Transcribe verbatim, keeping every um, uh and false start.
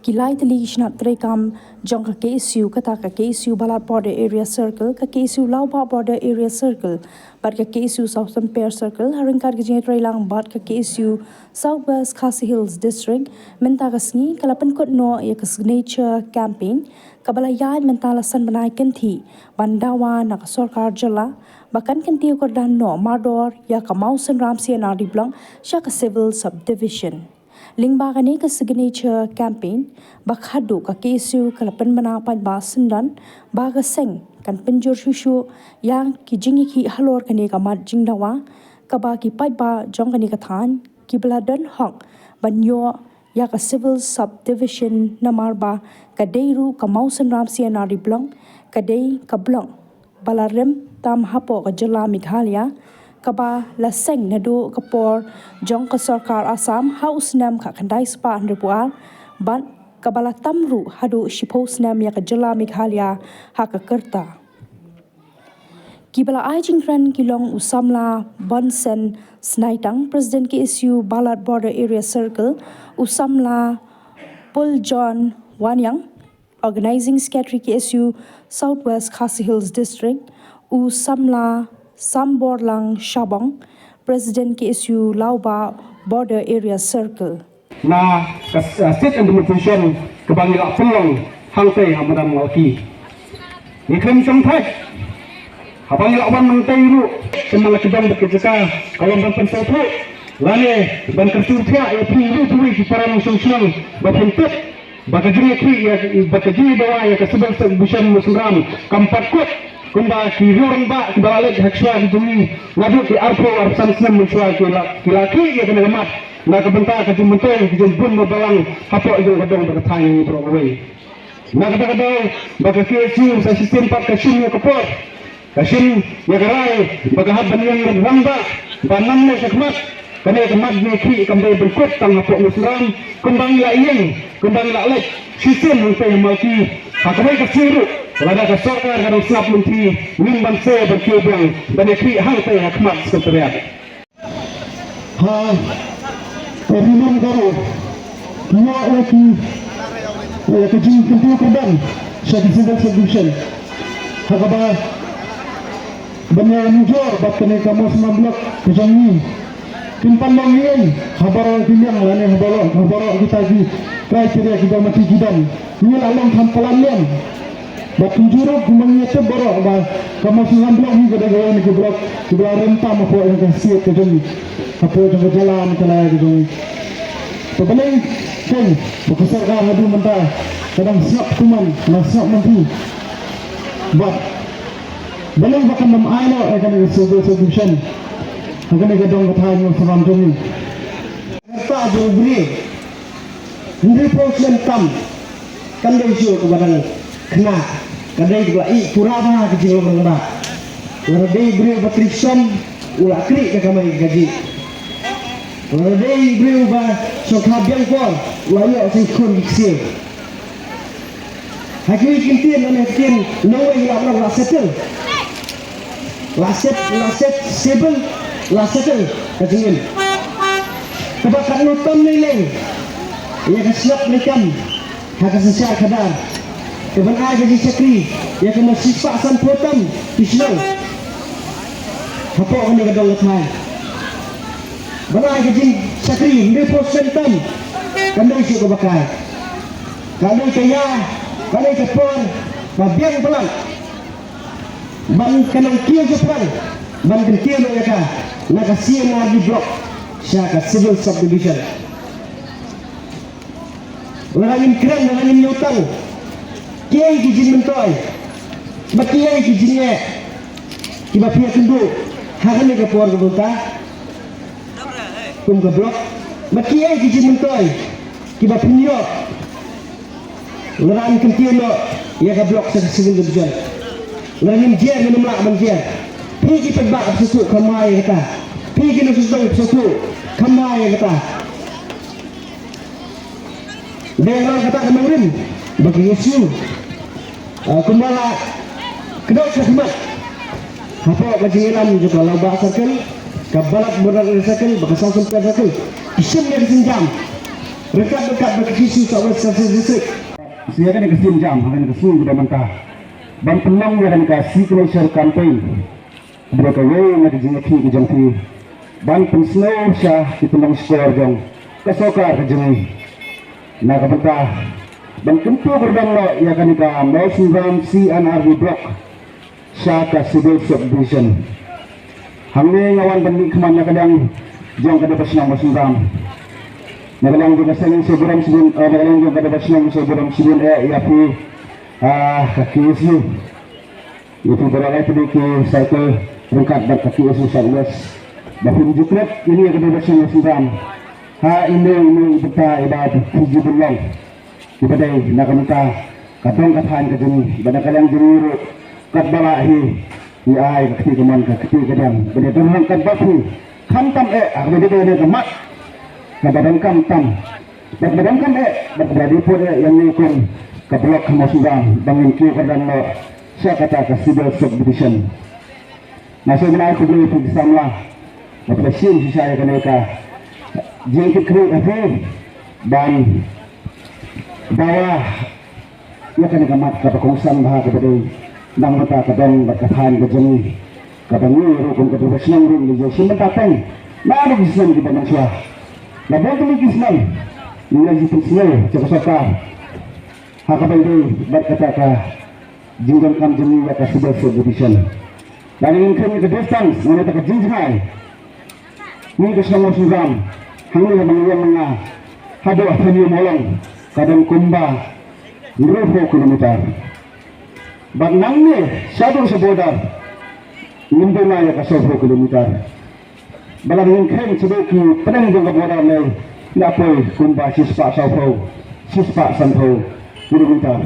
Ki lai tylli ki shnat treikam jong ka K S U, kata ka K S U Balat Border Area Circle, ka K S U Lawbah Border Area Circle bad ka K S U Southern Pare Circle, ha ryngkat ka jingïatreilang bad ka K S U South West Khasi Hills District, mynta ka sngi ka la pynkut noh ïa ka signature campaign kaba la ïaid mynta la san bnai kynthih, ban dawa na ka sorkar jylla ba kan kyntiew kyrdan noh mardor ïa ka Mawsynram C and R D Block sha ka Civil Subdivision. Lyngba kane ka signature campaign, ba khadduh ka K S U ka la pynbna paidbah syndon ba ka seng kan pynjur shuh shuh ïa ki jingïakhih halor kane ka mat jingdawa, kaba ki paidbah jong kane ka thaiñ kiba la don hok ban ïoh ïa ka Civil Subdivision, namar ba ka dei ruh ka Mawsynram C and R D Block, ka dei ka block ba la rim tam hapoh ka jylla Meghalaya, kaba la seng naduh ka por jong ka sorkar Assam ha u snem khatkhyndai spah hynriewphew ar, bad kaba la tam ruh haduh shiphew snem ïa ka jylla Meghalaya ha ka rta. Kiba la ai jingkren ki long u samla Bonsen Snaitang, President K S U Balat Border Area Circle, u samla Paul John Waniang, Organizing Secretary K S U South West Khasi Hills District, u samla Samborlang Shabong, President K S U Lawbah Border Area Circle. Na ka, uh, state administration kaba ngi la pynlong hangtei ha madan Mawki. Ngi khlem shong thait haba ngi la wan hangtei ruh, te ma la kdang bad ka jaka ka long ban pynsngewthuh lane ban kyrkhu thiah ïa phi ruh phi ki para nongshong shnong ba phin tip ba ka jingïakhih ïa, ba ka jingïadawa ïa ka Civil Subdivision Mawsynram kam pat kut. Kumba ki riew rangbah kiba la leit ha shuwa ki jong ngi, naduh ki arphew arphew san snem mynshuwa ki la, ki la khih ïa kane ka mat na ka bynta ka jingmyntoi ka jingbun balang hapoh jong ka dong bad ka thaiñ baroh kawei. Na kata ka daw ba ka K S U sa shisien pat ka shim ïa ka por, ka shim ïa ka rai ba ka hap ban ïeng rangbah ba nangne sha khmat. Kane ka mat jingïakhih kam dei ban kut tang hapoh Mawsynram, kumba ngi la ïeng, kumba ngi la leit shisien hangtei ha Mawki. Ha kawei ka sngi ruh, lada ka sorkar ka dang sngap lynti, ngim banse ban kiew biang ban ïakhih hangtei ha khmat Secretariat. Ha ka Ri Lum Garo, ki ïoh ïa ki, ïa ka jingkyntiew kyrdan sha ki Civil Subdivision. Ha kaba ban ïa mujor bad kane ka Mawsynram Block ka jong ngi. Kin pan long ïing ha baroh ki liang lane ha baroh, ha baroh kita ki criteria kiba ma ki don. Ngi la long kham palat liang. Bad kumjuh ruh kumba ngi tip baroh ba ka Mawsynram Block hi ka dei kawei na ki block kiba la rim tam hapoh jong ka state ka jong ngi, hapoh jong ka jylla Meghalaya ka jong ngi. Te balei kein ba ka sorkar haduh mynta ka dang sngap kumne, ka dang sngap mynta? Bad balei ba kan ym ai noh ïa kane ka Civil Subdivision ha kane ka dong ka thaiñ Mawsynram jong ngi? Rta jong u briew, hynriewphew snem tam, kam dei shuh kaba dang khynnah, ka dei kaba ïeh pura bha ka jinglong rangbah. Lada dei u briew ba trei shitom, u la khrih ka kamai ka kajih. Lada dei u briew ba shongkha biang por, u la ïoh sha ki khun ki ksiew. Ha kiwei ki ktien, ha kiwei ki ktien, nongwei la, la, la settle. La set, la set, stable, la settle ka jingim. Kaba katno tam lei lei ïa ka shlap lei kam ha ka synshar khadar, kaban ai ka jingshakri ïa kaba shispah sanphew tam ki shnong hapoh kane ka dong ka thaiñ. Ban ai ka jingshakri hynriewphew snem tam, kam dei shuh kaba kai. Ka dei ka ïa, ka dei ka por ba biang palat ban ka nang kiew shaphrang ban kyntiew noh ïa ka na ka C and R D Block sha ka Civil Subdivision. Lada ngin kren, lada ngin ïohtang, kiei ki jingmyntoi bad kiei ki jingeh kiba phi ïakynduh ha kane ka por kaba mynta kum ka block, bad kiei ki jingmyntoi kiba phin ïoh lada ngin kyntiew noh ïa ka block sha ka Civil Division? Lada ngin jer, ngin ym lah ban jer. Phi ki paidbah phi sngewthuh, khamai ïa kata. Phi ki nongshong shnong phi sngewthuh, khamai ïa kata. Dei ïa kata ka nongrim ba ka K S U, ah, kumba la kdew shakhmat hapoh ka jingïalam jong ka Lawbah Circle, ka Balat Border Circle bad ka Southern Pare Circle, ki shim ïa ka sienjam. Ryngkat ryngkat bad ka KSU South West Khasi Hills District. Sa ïa kane ka sngi jam, ha kane ka sngi kaba mynta, ban pynlong ïa kane ka signature campaign. Bad kawei na ka jingïakhih ka jong phi ban pynsngew sha ki tyllong shkor jong ka sorkar ka jong ngi. Na ka bynta ban kyntu kyrdan noh ïa kane ka Mawsynram C and RD Block sha ka Civil Subdivision. Hangne nga wan ban mihkhmat na ka liang jong ka Dewbashnong Mawsynram. Na ka liang jong ka seng Saiburam Sibun, eh, na ka liang jong ka Dewbashnong Saiburam Sibun, eh, ïa phi, ah, ka KSU. Ïa phi baroh lai tylli ki circle ryngkat bad ka KSU South West. Ba phin ju klet ïa kane ka Dewbashnong Mawsynram ha ine ine i bynta i ba phi ju pynlong. Kiba dei na ka bynta ka dong ka thaiñ ka jong ngi, bad na ka liang jong ngi ruh katba lah hi, ngi ai ka kti kamon ka kti kadiang. Bad ïa dang katba phi khamtam eh, ah, kaba dei ka mat kaba donkam tam. Bad kaba donkam eh, bad kaba dei pud eh ïa ngi kum ka block ha Mawsynram ba ngin kiew kyrdan noh sha kata ka Civil Subdivision. Nga sngewbha ban ai khublei ïa phi ki samla ba phi la shim shisha ïa kane ka jingkitkhlieh ha phi ban dawa ïa kane ka mat kaba kongsan bha kaba dei na ka bynta ka dong bad ka thaiñ ka jong ngi, kaba ngi ruh kum ka Dewbashnong ruh ngi ju shim bynta teng naduh ki snem kiba mynshuwa. La bun tylli ki snem ngi la ju pynsngew sha ka sorkar ha kaba ïadei bad kata ka jingdonkam jong ngi ïa ka Civil Subdivision. Lada ngin kheiñ ïa ka distance, lane kata ka jingjngai, ngi ka shnong Mawsynram, hangne ha Mawlong, haduh ha Thaniu Mawlong, ka don kumba hynriewphew kilometer. Bad nangne shaduh sha border, ngim duna ïa ka sawphew kilometer. Ba lada ngin kheiñ shaduh ki pdeng jong ka border lei, la poi kumba shispah sawphew, shispah sanphew kilometer.